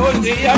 Unapotea.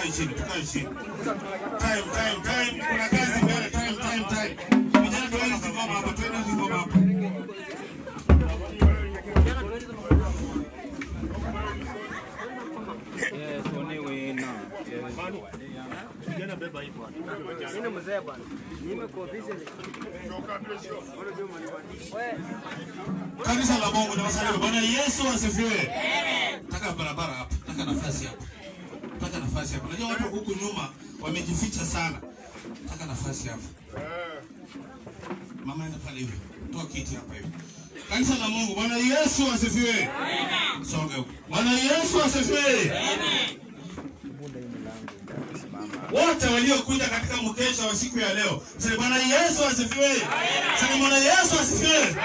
Tukae chini, tukae chini. Time, time, time. Kuna kazi mbele, time, time, time. Vijana tuende zigoma hapa, tuende zigoma hapa. Yes, one na. Vijana beba hii bwana. Mimi mzee bwana. Nimekuofisi. Kanisa la Mungu na wasalimu. Bwana Yesu asifiwe. Taka barabara hapa, taka nafasi hapa. Taka nafasi hapa. Unajua watu huku nyuma wamejificha sana. Taka nafasi hapa. Mama enda pale hivi. Toa kiti hapa hivi. Kanisa la Mungu, Bwana Yesu asifiwe. Songa huko. Bwana Yesu asifiwe. Wote waliokuja katika mkesha wa siku ya leo, sema Bwana Yesu asifiwe. Sema Bwana Yesu asifiwe.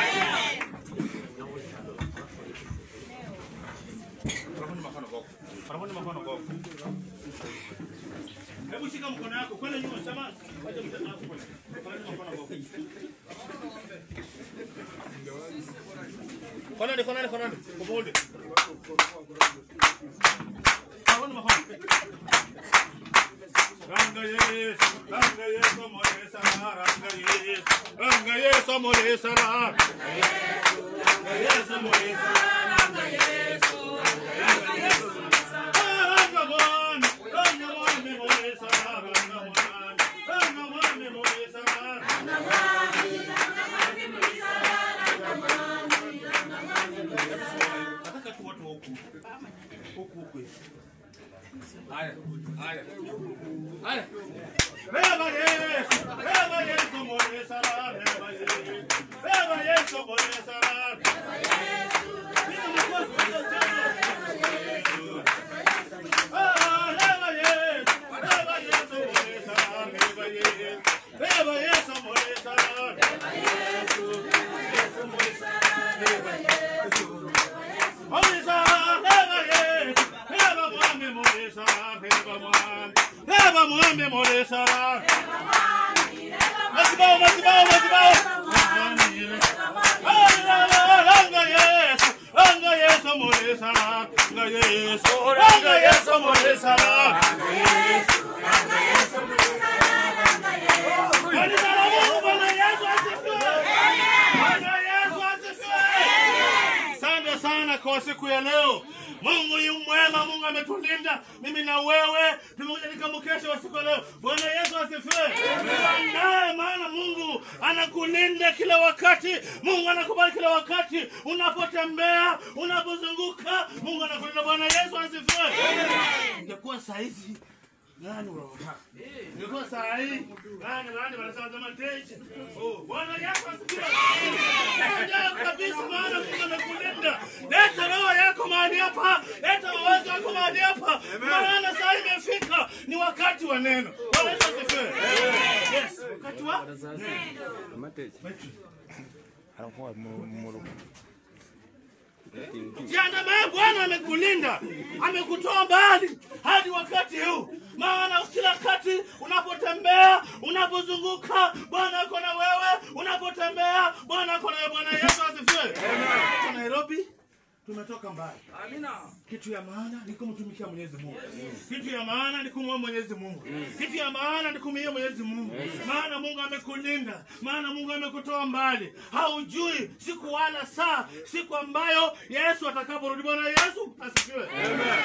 Hebu shika mkono yako kwenda nyuma, sema wacha mkono wako kwenda. Mkono wako. Kona kona kona. Kubonde. Kona mkono. Ranga Yesu, Ranga Yesu molesa, Ranga Yesu, Ranga Yesu molesa, Ranga Yesu molesa, Ranga Yesu, Ranga Yesu molesa, Ranga Mwana, Ranga Mwana molesa, Ranga Mwana, Ranga Mwana molesa, Ranga Mwana, Ranga Mwana molesa, Ranga Mwana, Ranga Mwana molesa. Nataka tu watu huku. Huku huku. Haya, haya. Haya. Reba Yesu, Reba Yesu molesa, Reba Yesu. Reba Yesu molesa, Reba Yesu. Reba Yesu, Reba Yesu molesa, Reba Yesu. Reba Yesu molesa, Reba Yesu. Yesu molesa, Reba Yesu. Molesa, Reba Yesu. Reba Mwami molesa, Reba Mwami. Reba Mwami molesa. Reba Mwami, Reba Mwami. Masibao, masibao, masibao. Ranga Yesu, Ranga Yesu molesa, Ranga Yesu, Ranga Yesu molesa, Ranga Yesu, Ranga Yesu molesa, Ranga Yesu. Bwana Yesu asifiwe. Bwana Yesu asifiwe. Asante sana kwa siku ya leo. Mungu yu mwema, Mungu ametulinda mimi na wewe. Tumekuja katika mkesha wa siku ya leo. Bwana Yesu asifiwe. Naye maana Mungu anakulinda kila wakati. Mungu anakubariki kila wakati. Unapotembea, unapozunguka, Mungu anakulinda. Bwana Yesu asifiwe. Ingekuwa saa hizi nani unaona? Ingekuwa saa hii nani nani wanasema kama teche. Oh, Bwana Yesu asifiwe. Ndio kabisa, maana Mungu anakulinda. Leta roho yako mahali hapa, leta mawazo yako mahali hapa. Maana saa imefika, ni wakati wa neno. Bwana Yesu asifiwe. Yes, wakati wa neno. Jiandae, Bwana amekulinda, amekutoa mbali hadi wakati huu. Maana kila wakati unapotembea, unapozunguka, Bwana yuko na wewe. Unapotembea, Bwana yuko na wewe. Bwana Yesu asifiwe. Amen. Nairobi tumetoka mbali. Amina. Kitu ya maana ni kumtumikia Mwenyezi Mungu. Kitu ya maana ni kumwomba Mwenyezi Mungu. Kitu ya maana ni kumwomba Mwenyezi Mungu. Maana Mungu amekulinda, maana Mungu amekutoa mbali. Haujui siku wala saa, siku ambayo Yesu atakaporudi. Bwana Yesu asifiwe. Amen.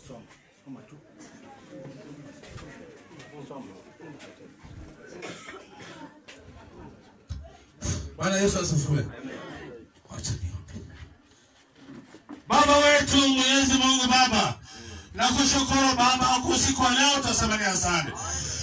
Soma, soma tu. Soma. Bwana Yesu asifiwe. Acha niombe. Baba wetu Mwenyezi Mungu Baba, nakushukuru Baba kwa siku ya leo, tutasema ni asante.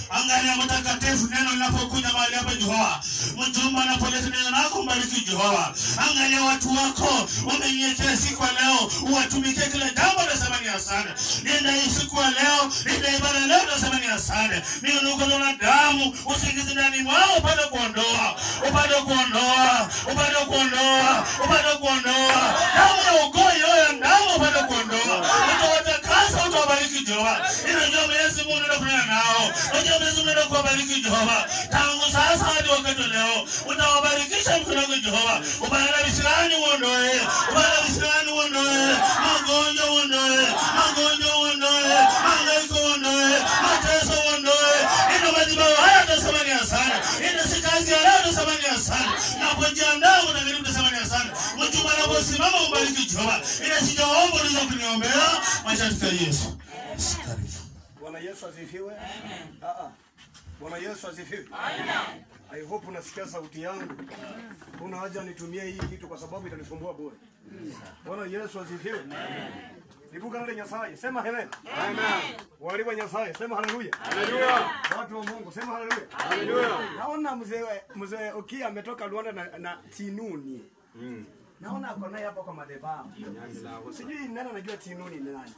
Angalia mtakatifu, neno linapokuja mahali hapa Jehova, mjumbe anapoleta neno lako, mbariki Jehova. Angalia watu wako wamenyenyekea siku ya leo, uwatumikie kila jambo, nasema ni asante. Nenda hii siku ya leo, nenda ibada leo, nasema ni asante. Miunuko na damu usingizi ndani mwao, upande kuondoa, upande kuondoa, upande kuondoa, upande kuondoa. Damu ya ukoo yoyo, damu upande kuondoa. Utawatakasa, utawa kuwabariki Jehova. Ninajua Mwenyezi Mungu unaenda kunena nao. Najua Mwenyezi Mungu unaenda kuwabariki Jehova. Tangu sasa hadi wakati leo utawabarikisha mkono wako Jehova. Ubaya na visirani uondoe. Ubaya na visirani uondoe. Magonjwa uondoe. Magonjwa uondoe. Mahangaiko uondoe. Mateso uondoe. Ndio madhabahu haya tunasema ni asante. Ndio si kazi ya leo tunasema ni asante. Na kujiandaa kuna tunasema ni asante. Mjumba anaposimama ubariki Jehova. Ila sijaomba unaweza kuniombea maisha katika Yesu. Karibu. Bwana Yesu asifiwe. Amen. Bwana Yesu asifiwe. Amen. I hope unasikia sauti yangu. Kuna haja nitumie hii kitu kwa sababu itanisumbua bure. Bwana Yesu asifiwe. Amen. Nibuka na Nyasaye, sema amen. Amen. Wali wa Nyasaye, sema haleluya. Haleluya. Watu wa Mungu, sema haleluya. Haleluya. Naona mzee Okia ametoka Rwanda na Tinuni. Naona ako naye hapa kwa madhabahu. Sijui nani anajua Tinuni ni nani.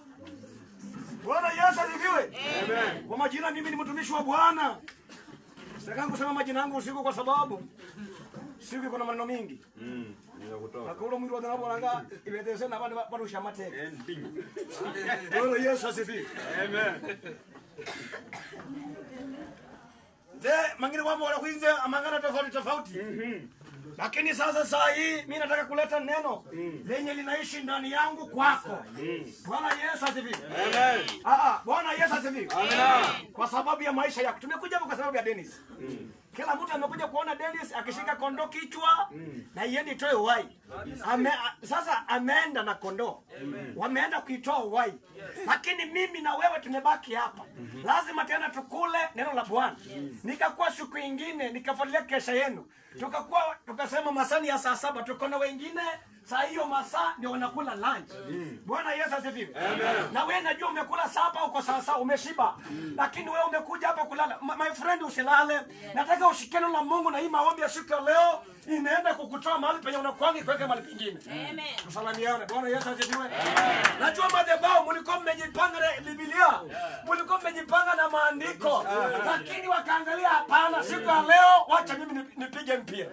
Bwana Yesu asifiwe. Amen. Kwa majina mimi ni mtumishi wa Bwana. Sitaki kusema majina yangu usiku kwa sababu siku iko na maneno mingi. Akolo mwili wa dhanabu wananga iweteze na bado barusha mateke. Bwana Yesu asifiwe. Amen. Nde mangine wamo wanakuinze amangana tofauti tofauti. Lakini sasa saa hii mimi nataka kuleta neno lenye linaishi ndani yangu kwako. Bwana Yesu asifiwe. Amen. Bwana Yesu asifiwe. Amen. Kwa sababu ya maisha yako. Tumekuja hapa kwa sababu ya Dennis. Kila mtu amekuja kuona Dennis akishika kondoo kichwa na iende itoe uhai. Sasa ameenda na kondoo. Wameenda kuitoa uhai. Lakini mimi na wewe tumebaki hapa. Lazima tena tukule neno la Bwana. Nikakuwa siku nyingine nikafuatilia kesha yenu. Tukakuwa tukasema masani ya saa 7 tuko na wengine saa hiyo masaa ndio wanakula lunch. Bwana Yesu asifiwe. Na wewe najua umekula sapa uko sasa umeshiba. Lakini wewe umekuja hapa kulala. My friend usilale. Nataka ushike neno la Mungu na hii maombi ya siku ya leo inaenda kukutoa mahali penye unakuanga kuweka mahali pengine. Amen. Tusalamiane. Bwana Yesu asifiwe. Najua madhabahu mlikuwa mmejipanga na Biblia. Mlikuwa mmejipanga na maandiko. Lakini wakaangalia hapana siku ya leo wacha mimi nipige mpira.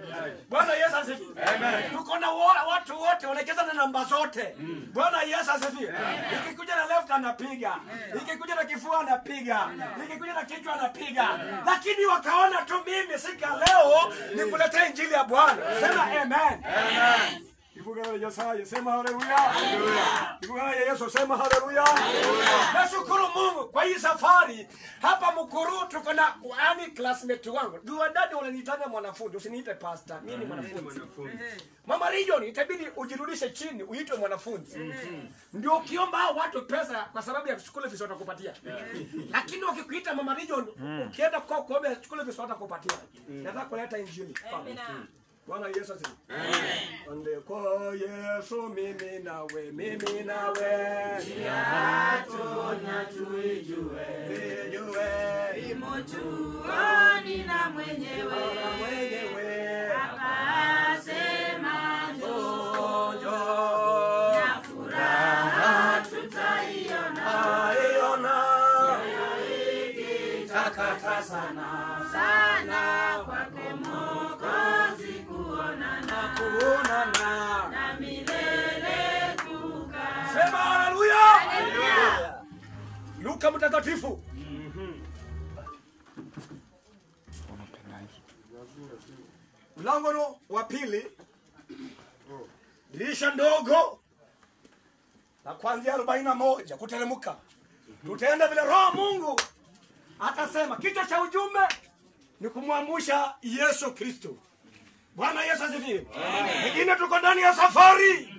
Bwana Yesu asifiwe. Amen. Tuko na watu wote wanacheza na namba zote. Bwana Yesu asifiwe. Ikikuja na left anapiga. Ikikuja na kifua anapiga. Ikikuja na kichwa anapiga. Lakini wakaona tu mimi siku ya leo nikuletea injili ya Bwana. Sema amen. Amen. Ibuka na Yesu, sema haleluya. Haleluya. Ibuka na Yesu, sema haleluya. Haleluya. Nashukuru Mungu kwa hii safari. Hapa Mukuru tuko na yani classmate wangu. Dua dada unaniitana mwanafunzi, usiniite pastor. Mimi ni mwanafunzi. Mama Region itabidi ujirudishe chini uitwe mwanafunzi. Ndio ukiomba hao watu pesa kwa sababu ya school fees watakupatia. Lakini ukikuita Mama Region ukienda kwa kuomba school fees watakupatia. Nataka kuleta injili. Amen. Bwana Yesu asifiwe. Amen. Ande kwa Yesu mimi nawe, mimi nawe. Njia tuna tuijue. Tuijue. Imo chuoni na mwenyewe. Mwenyewe. Akasema njoo. Na furaha tutaiona. Aiona. Mioyo ikitakata sana. Sana kwake Mwokozi kuonana. Kuonana. Na milele kukaa. Sema haleluya. Haleluya. Luka mtakatifu. Mlango wa pili. Dirisha ndogo na kuanzia 41 kuteremka. Tutaenda vile Roho Mungu atasema. Kichwa cha ujumbe ni kumwamusha Yesu Kristo. Bwana Yesu asifiwe. Wengine tuko ndani ya safari.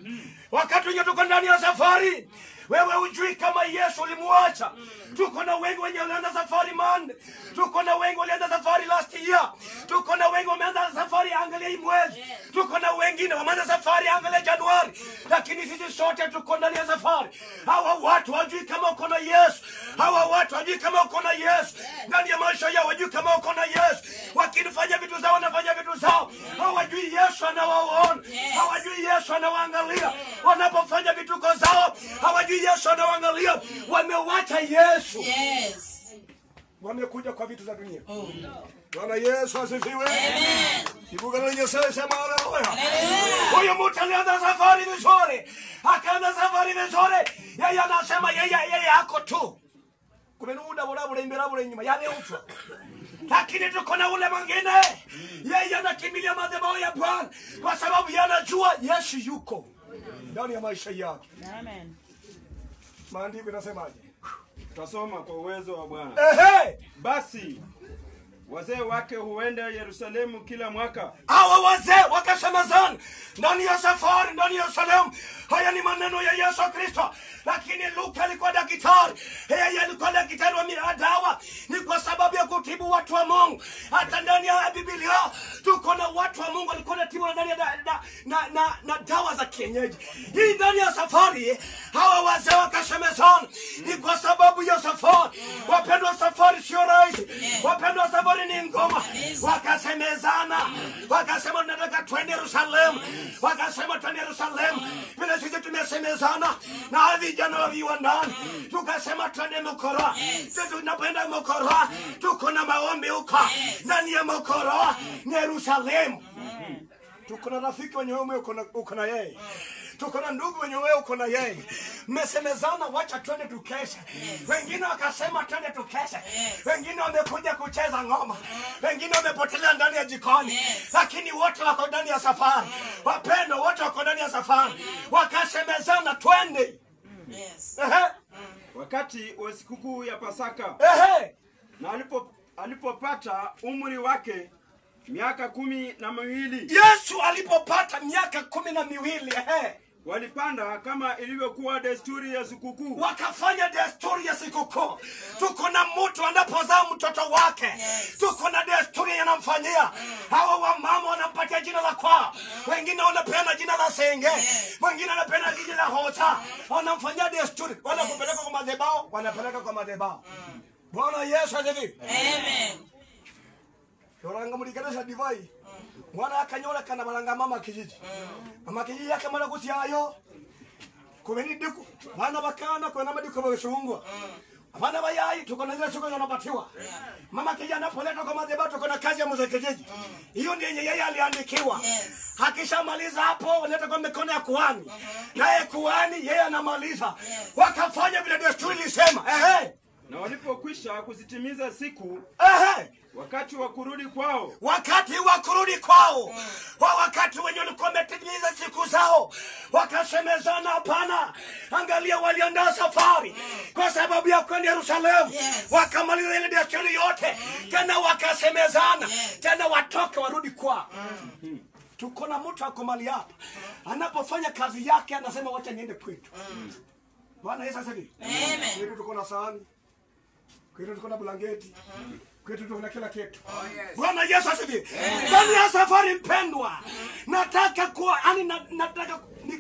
Wakati wenye tuko ndani ya safari, wewe hujui kama Yesu ulimuacha. Tuko na wengi wenye walianza safari man. Tuko na wengi walianza safari last year. Tuko na wengi wameanza safari angalia hii mwezi. Tuko na wengine wameanza safari angalia Januari. Lakini sisi sote tuko ndani ya safari. Hawa watu hawajui kama uko na Yesu. Hawa watu hawajui kama uko na Yesu. Ndani ya maisha yao hawajui kama uko na Yesu. Wakifanya vitu zao wanafanya vitu zao. Hawajui Yesu anawaona. Hawajui Yesu anawaangalia. Wanapofanya vituko zao hawajui Yesu anawaangalia. Wamewacha Yesu. Yes. Wamekuja kwa vitu za dunia. Bwana Yesu asifiwe. Amen. Kibuga na Yesu sema haleluya. Huyo mtu alianza safari vizuri. Akaanza safari vizuri. Yeye anasema yeye ako tu. Kumenuda bora imbera bora nyuma yale ufa. Lakini tuko na ule mwingine. Yeye anakimbilia madhabahu ya Bwana kwa sababu yeye anajua Yesu yuko ndani ya maisha yake. Amen. Maandiko yanasemaje? Tutasoma kwa uwezo wa Bwana. Ehe. Basi wazee wake huenda Yerusalemu kila mwaka. Hawa wazee wakasemezana ndani ya safari, ndani ya Yerusalemu. Haya ni maneno ya Yesu Kristo. Lakini Luka alikuwa daktari. Yeye alikuwa daktari wa dawa. Ni kwa sababu ya kutibu watu wa Mungu. Hata ndani ya Biblia tuko na watu wa Mungu walikuwa wanatibu ndani ya na dawa za kienyeji. Hii ndani ya safari hawa wazee wakasemezana ni kwa sababu ya safari. Wapendwa, safari sio rahisi. Wapendwa, safari ni ngoma. Wakasemezana, wakasema tunataka twende Yerusalemu. Wakasema twende Yerusalemu. Vile sisi tumesemezana na vijana wa viwandani, tukasema twende Mokoro. Sisi tunapenda Mokoro, tuko na maombi huko ndani ya Mokoro ni Yerusalemu. Tuko na rafiki wenye wewe uko na yeye. Tuko na ndugu wenye wewe uko na yeye. Mmesemezana wacha twende tukeshe. Wengine wakasema twende tukeshe. Wengine wamekuja kucheza ngoma. Wengine wamepotelea ndani ya jikoni. Lakini wote wako ndani ya safari. Wapendwa, wote wako ndani ya safari. Wakasemezana twende. Yes. Wakati wa sikukuu ya Pasaka. Na alipopata umri wake miaka 12. Yesu alipopata miaka 12, walipanda kama ilivyokuwa desturi ya sikukuu. Wakafanya desturi ya sikukuu. Tuko na mtu anapozaa mtoto wake. Tuko na desturi yanamfanyia. Hawa wamama wanampatia jina la kwao. Wengine wanapeana jina la senge. Wengine wanapeana jina la hota. Wanamfanyia desturi. Wanapeleka kwa madhabahu, wanapeleka kwa madhabahu. Bwana Yesu asifiwe. Amen. Yoranga mulikanisa divai. Mwana akanyola kana balanga mama kijiji. Mama kijiji yake mara kusiayo. Kubeni diku. Bana bakana kwa nama diku bashungwa. Bana bayai tuko na zile siku wanapatiwa. Mama kijiji anapoleta kwa madhabahu tuko na kazi ya mzee kijiji. Hiyo ndiyo yeye aliandikiwa. Hakishamaliza hapo leta kwa mikono ya kuhani. Naye kuhani yeye anamaliza. Wakafanya vile desturi ilisema. Na walipokwisha kuzitimiza siku, wakati wa kurudi kwao, wakati wa kurudi kwao, wa wakati wenye walikuwa wametimiza siku zao, wakasemezana hapana. Angalia, waliandaa safari kwa sababu ya kwenda Yerusalemu. Wakamaliza ile desturi yote. Tena wakasemezana tena watoke warudi kwao. Tuko na mtu ako mahali hapa. Anapofanya kazi yake anasema wacha niende kwetu. Bwana Yesu asifiwe. Amen. Kwetu tuko na sahani. Kwetu tuko na blanketi. Kwetu tuko na kila kitu. Bwana Yesu asifiwe. Ndani ya safari mpendwa, nataka kuwa yani nataka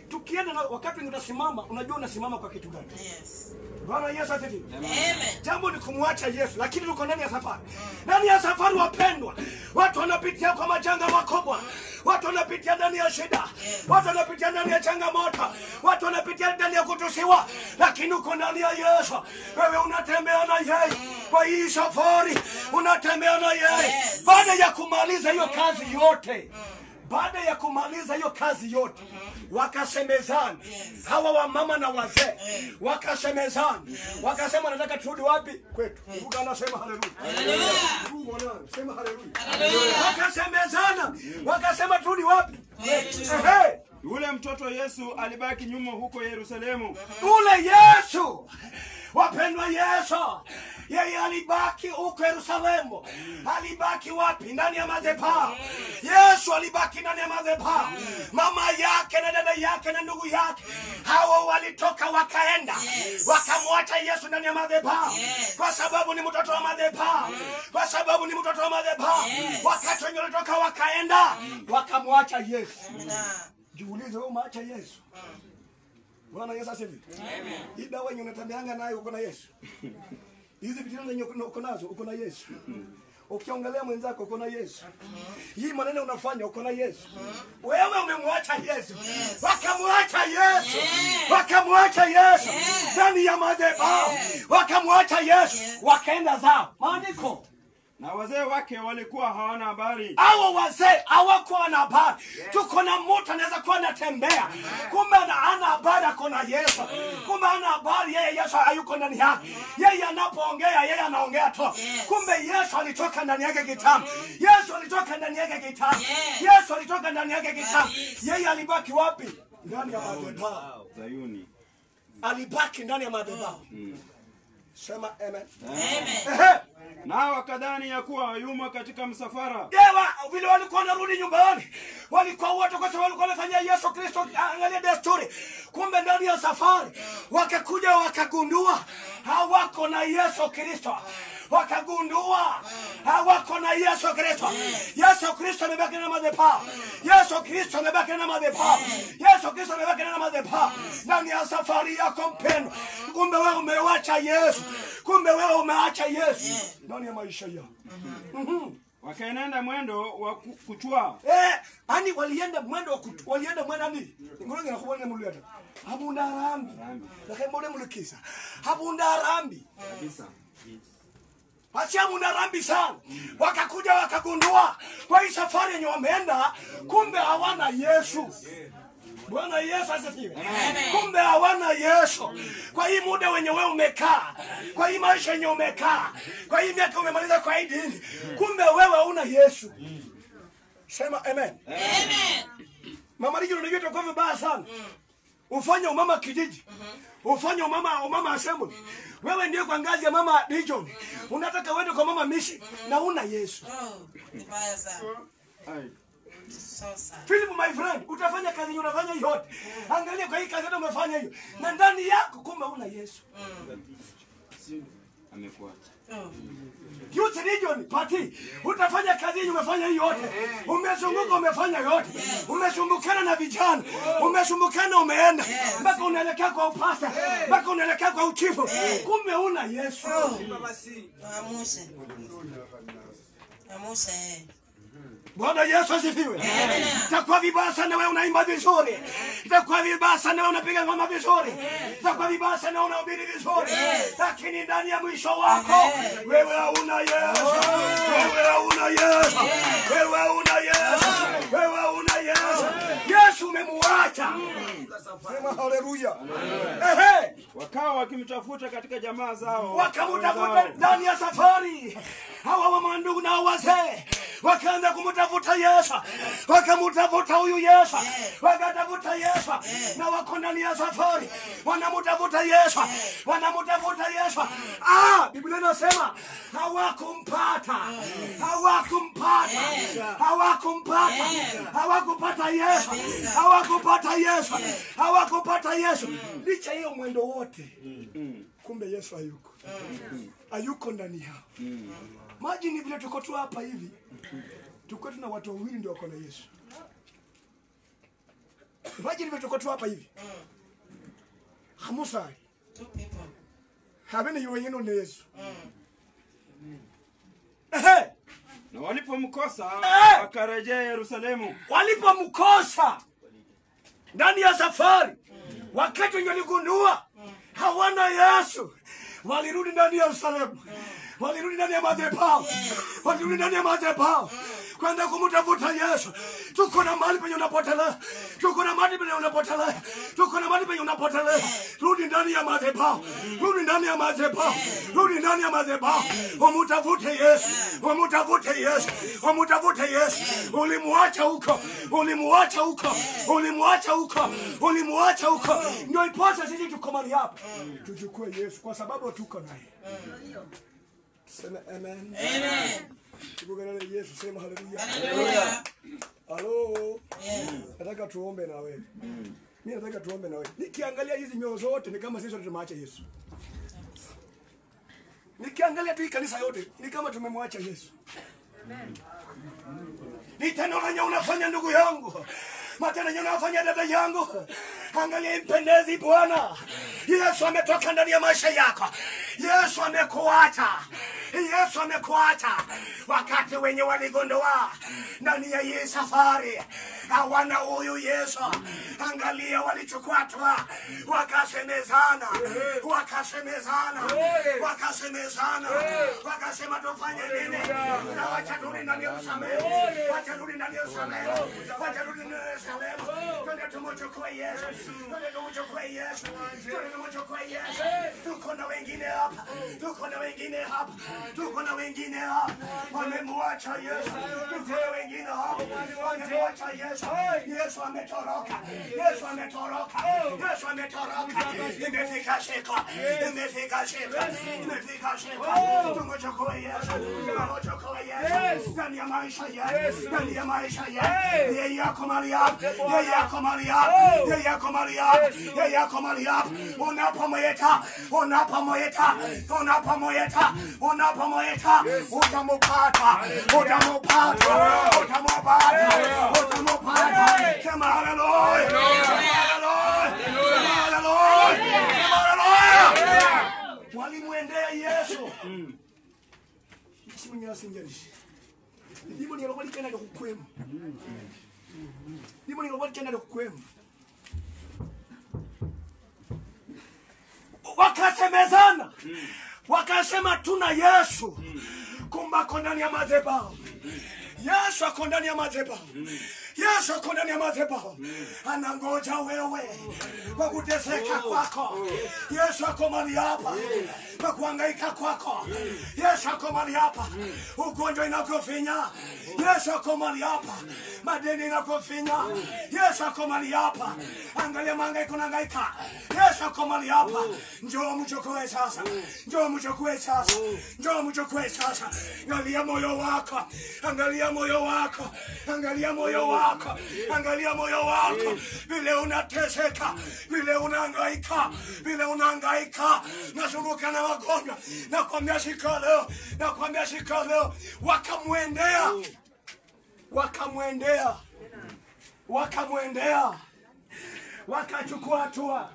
tukienda na wakati unasimama, unajua unasimama kwa kitu gani? Yes. Bwana Yesu asifiwe. Amen. Jambo ni kumwacha Yesu, lakini tuko ndani ya safari. Ndani ya safari wapendwa, watu wanapitia kwa majanga makubwa. Watu wanapitia ndani ya shida. Watu wanapitia ndani ya changamoto. Watu wanapitia ndani ya kutusiwa, lakini uko ndani ya Yesu. Wewe unatembea na yeye. Kwa hii safari unatembea na yeye. Baada ya kumaliza hiyo kazi yote, baada ya kumaliza hiyo kazi yote, wakasemezana. Hawa wamama na wazee wakasemezana. Wakasema nataka turudi wapi? Kwetu. Mungu anasema haleluya. Haleluya. Mungu anasema haleluya. Haleluya. Wakasemezana. Wakasema turudi wapi? Kwetu. Yule mtoto Yesu alibaki nyuma huko Yerusalemu. Ule Yesu, wapendwa, Yesu yeye alibaki huko Yerusalemu. Alibaki wapi? Ndani ya madhabahu. Yesu alibaki ndani ya madhabahu. Mama yake na dada yake na ndugu yake, hao walitoka wakaenda. Wakamwacha Yesu ndani ya madhabahu. Kwa sababu ni mtoto wa madhabahu. Kwa sababu ni mtoto wa madhabahu. Wakati wenye walitoka wakaenda, wakamwacha Yesu. Jiulize wewe umeacha Yesu. Bwana Yesu asifiwe. Amen. Hii dawa yenye unatembeanga nayo uko na Yesu. Hizi vitendo zenye uko nazo uko na Yesu. Ukiongelea mwenzako uko na Yesu. Hii maneno unafanya uko na Yesu. Wewe umemwacha Yesu. Wakamwacha Yesu. Wakamwacha Yesu ndani ya madhabahu. Wakamwacha Yesu. Wakaenda zao. Maandiko. Na wazee wake walikuwa hawana habari. Hao wazee hawakuwa na habari. Tuko na mtu anaweza kuwa anatembea, kumbe ana habari ako na Yesu. Kumbe ana habari yeye Yesu hayuko ndani yake. Yeye anapoongea yeye anaongea tu. Kumbe Yesu alitoka ndani yake kitambo. Yesu alitoka ndani yake kitambo. Yesu alitoka ndani yake kitambo. Yeye alibaki wapi? Ndani ya madhabahu. Zayuni. Alibaki ndani ya madhabahu. Sema amen. Amen. Na wakadhani ya kuwa yumo katika msafara. Ewa, vile walikuwa wanarudi nyumbani, walikuwa wote kwa sababu walikuwa wamefanyia Yesu Kristo, angalia desturi. Kumbe ndani ya safari wakakuja wakagundua hawako na Yesu Kristo. Wakagundua hawako na Yesu Kristo. Yesu Kristo amebaki na madhabahu. Yesu Kristo amebaki na madhabahu. Yesu Kristo amebaki na madhabahu. Ndani ya safari yako mpendwa, kumbe wewe umewacha Yesu. Kumbe wewe umeacha Yesu ndani ya maisha yako. Wakaenenda mwendo wa kuchwa. Ani walienda mwendo wa kuchwa. Walienda mwendo nani? Ngolonge na kubona mulu yata. Habunda rambi. Lakini mbona mulukisa? Habunda rambi. Kabisa. Basi rambi sana. Wakakuja wakagundua kwa hii safari yenye wameenda kumbe hawana Yesu. Bwana Yesu asifiwe. Kumbe hawana Yesu. Kwa hii muda wenye wewe umekaa, kwa hii maisha yenye umekaa, kwa hii miaka umemaliza kwa hii dini, kumbe wewe hauna Yesu. Sema amen. Amen. Mama Ligi, unajua itakuwa vibaya sana. Ufanye umama kijiji. Ufanye umama assembly. Wewe ndiye kwa ngazi ya mama region. Unataka uende kwa mama mission na una Yesu. Oh, vibaya sana. So sad. Philip my friend, utafanya kazi yenye unafanya yote. Angalia kwa hii kazi yote umefanya hiyo. Na ndani yako kumbe una Yesu. Amekuacha. Youth region party, utafanya kazi yenye umefanya hiyo yote. Umezunguka umefanya yote. Umesumbukana na vijana. Umesumbukana umeenda. Mpaka unaelekea kwa upasta, mpaka unaelekea kwa uchifu. Kumbe una Yesu. Amushe. Amushe. Bwana Yesu asifiwe. Itakuwa vibaya sana wewe unaimba vizuri. Itakuwa vibaya sana wewe unapiga ngoma vizuri. Itakuwa vibaya sana unahubiri vizuri. Lakini ndani ya mwisho wako wewe hauna Yesu. Wewe hauna Yesu. Wewe hauna Yesu. Wewe hauna Yesu. Yesu umemwacha. Sema haleluya. Ehe. Wakawa wakimtafuta katika jamaa zao. Wakamtafuta ndani ya safari. Hawa mandugu na wazee wakaanza kumtafuta Yesu. Wakamtafuta huyu Yesu. Wakatafuta Yesu. Na wako ndani ya safari. Wanamtafuta Yesu. Wanamtafuta Yesu. Biblia inasema hawakumpata. Hawakumpata. Hawakumpata. Hawakupata Yesu. Hawakupata Yesu. Hawakupata Yesu. Licha hiyo mwendo wote. Kumbe Yesu hayuko. Hayuko ndani yao. Maji ni vile tuko tu hapa hivi. Tuko tuna watu wawili ndio wako na Yesu. Maji ni vile tuko tu hapa hivi. Hamusa. Two people. Habeni yuwe na Yesu. Na walipomkosa wakarejea Yerusalemu. Walipomkosa ndani ya safari, wakati wenye waligundua hawana Yesu, walirudi ndani ya Yerusalemu. Walirudi ndani ya madhabahu. Walirudi ndani ya madhabahu kwenda kumtafuta Yesu. Tuko na mahali penye unapotelea. Tuko na mahali penye unapotelea. Tuko na mahali penye unapotelea. Rudi ndani ya madhabahu. Rudi ndani ya madhabahu. Rudi ndani ya madhabahu. Umtafute Yesu. Umtafute Yesu. Umtafute Yesu. Ulimwacha huko. Ulimwacha huko. Ulimwacha huko. Ulimwacha huko. Ndio iposa sisi tuko mahali hapa. Tuchukue Yesu kwa sababu tuko naye. Sema amen. Amen. Tukugana na Yesu, sema haleluya. Haleluya. Halo. Nataka tuombe na wewe. Mimi nataka tuombe na wewe. Nikiangalia hizi mioyo zote ni kama sisi tumemwacha Yesu. Nikiangalia tu hii kanisa yote ni kama tumemwacha Yesu. Amen. Ni tendo lenye unafanya ndugu yangu. Matendo yenye unafanya dada yangu. Angalia impendezi Bwana. Yesu ametoka ndani ya maisha yako. Yesu amekuacha. Yesu amekuacha. Wakati wenye waligundua ndani ya hii safari hawana huyu Yesu, angalia walichukua hatua, wakasemezana, wakasemezana, wakasemezana, wakasema tufanye nini? Na wacha turudi ndani ya Yerusalemu, wacha turudi ndani ya Yerusalemu, wacha turudi ndani ya Yerusalemu, twende tumchukue Yesu, twende tumchukue Yesu, twende tumchukue Yesu. Tuko na wengine hapa, tuko na wengine hapa, tuko na wengine hapa wamemwacha Yesu, tuko na wengine hapa wamemwacha Yesu. Yesu ametoroka, Yesu ametoroka, Yesu ametoroka. Imefika siku, imefika siku, imefika siku. Tumchukue Yesu, tumchukue Yesu ndani ya maisha yetu, ndani ya maisha yetu. Yeye yako mahali hapa, yeye yako mahali hapa, yeye yako mahali hapa, yeye yako mahali hapa. Unapomwita, unapomwita, unapomwita, unapomwita, utamupata, utamupata, utamupata, utamupata. Sema haleluya, haleluya, haleluya, haleluya. Walimwendea Yesu. Wakasemezana, wakasema tuna Yesu, kumbe ako ndani ya madhabahu. Yesu ako ndani ya madhabahu. Yesu ako ndani ya madhabahu. Anangoja wewe kwa kuteseka kwako. Yesu ako mahali hapa kwa kuhangaika kwako. Yesu ako mahali hapa ugonjwa inakufinya. Yesu ako mahali hapa madeni inakufinya. Yesu ako mahali hapa, angalia mahangaiko nahangaika. Yesu ako mahali hapa. Njoo mchukue sasa, njoo mchukue sasa, njoo mchukue sasa. Angalia moyo wako, angalia moyo wako, angalia moyo wako, angalia moyo wako, vile unateseka, vile unahangaika, vile unahangaika, nasumbuka na magonjwa. Nakwambia siku leo, nakwambia siku leo, wakamwendea, wakamwendea, wakamwendea, wakachukua hatua,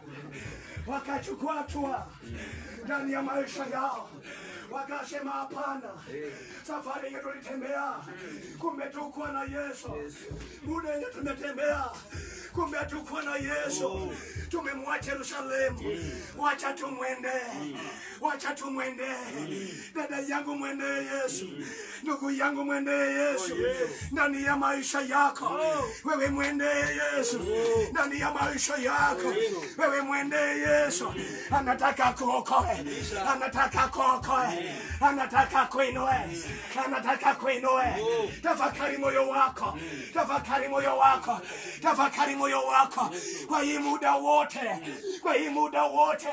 wakachukua hatua ndani ya maisha yao. Wakasema hapana, safari yetu tulitembea, kumbe tukuwa na Yesu. Muda yenye tumetembea, kumbe hatukuwa na Yesu. Tumemwacha Yerusalemu, wacha tumwende, wacha tumwende. Dada yangu mwende Yesu, ndugu yangu mwende Yesu. Ndani ya maisha yako wewe mwende Yesu, ndani ya maisha yako wewe mwende Yesu. Anataka kuokoe, anataka kuokoe, anataka kuinue, anataka kuinue. Tafakari moyo wako, tafakari moyo wako, tafakari moyo wako. Kwa hii muda wote, kwa hii muda wote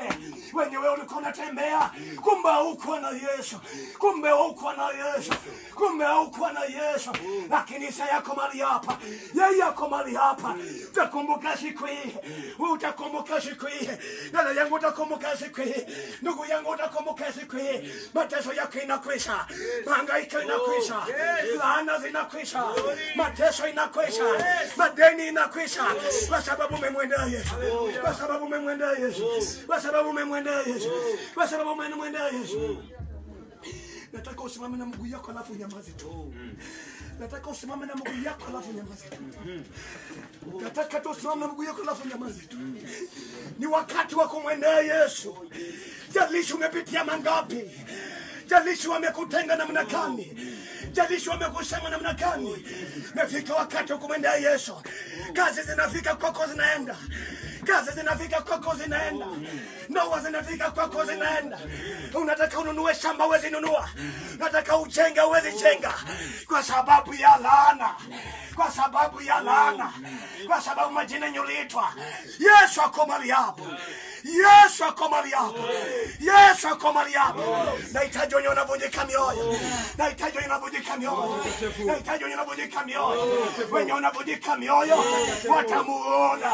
wenyewe ulikuwa unatembea, kumbe haukuwa na Yesu, kumbe haukuwa na Yesu, kumbe haukuwa na Yesu. Lakini saa yako mahali hapa, yeye yako mahali hapa. Utakumbuka siku hii, utakumbuka siku hii, dada yangu utakumbuka siku hii, ndugu yangu utakumbuka siku hii. Mateso yako inakwisha, mahangaiko inakwisha, laana zinakwisha, mateso inakwisha, madeni inakwisha, kwa sababu umemwendea Yesu, kwa sababu umemwendea Yesu, kwa sababu umemwendea Yesu, kwa sababu umemwendea Yesu. Nataka usimame na mguu yako alafu nyamaze tu. Nataka usimame na mguu yako alafu nyamaze tu. Nataka tu usimame na mguu yako alafu nyamaze tu. Ni wakati wa kumwendea Yesu. Jalishi umepitia mangapi, jalishi wamekutenga namna gani, jalishi wamekusema namna gani, imefika wakati wa kumwendea Yesu. Kazi zinafika kwako zinaenda, kazi zinafika kwako zinaenda, ndoa zinafika kwako zinaenda. Unataka ununue shamba huwezi nunua, unataka ujenge huwezi jenga, kwa sababu ya laana, kwa sababu ya laana, kwa sababu majina uliitwa. Yesu ako mahali hapa, Yesu ako mahali hapa, Yesu ako mahali hapa. Nahitaji wenye wanavunjika mioyo, nahitaji wenye wanavunjika mioyo, nahitaji wenye wanavunjika mioyo. Wenye wanavunjika mioyo watamuona.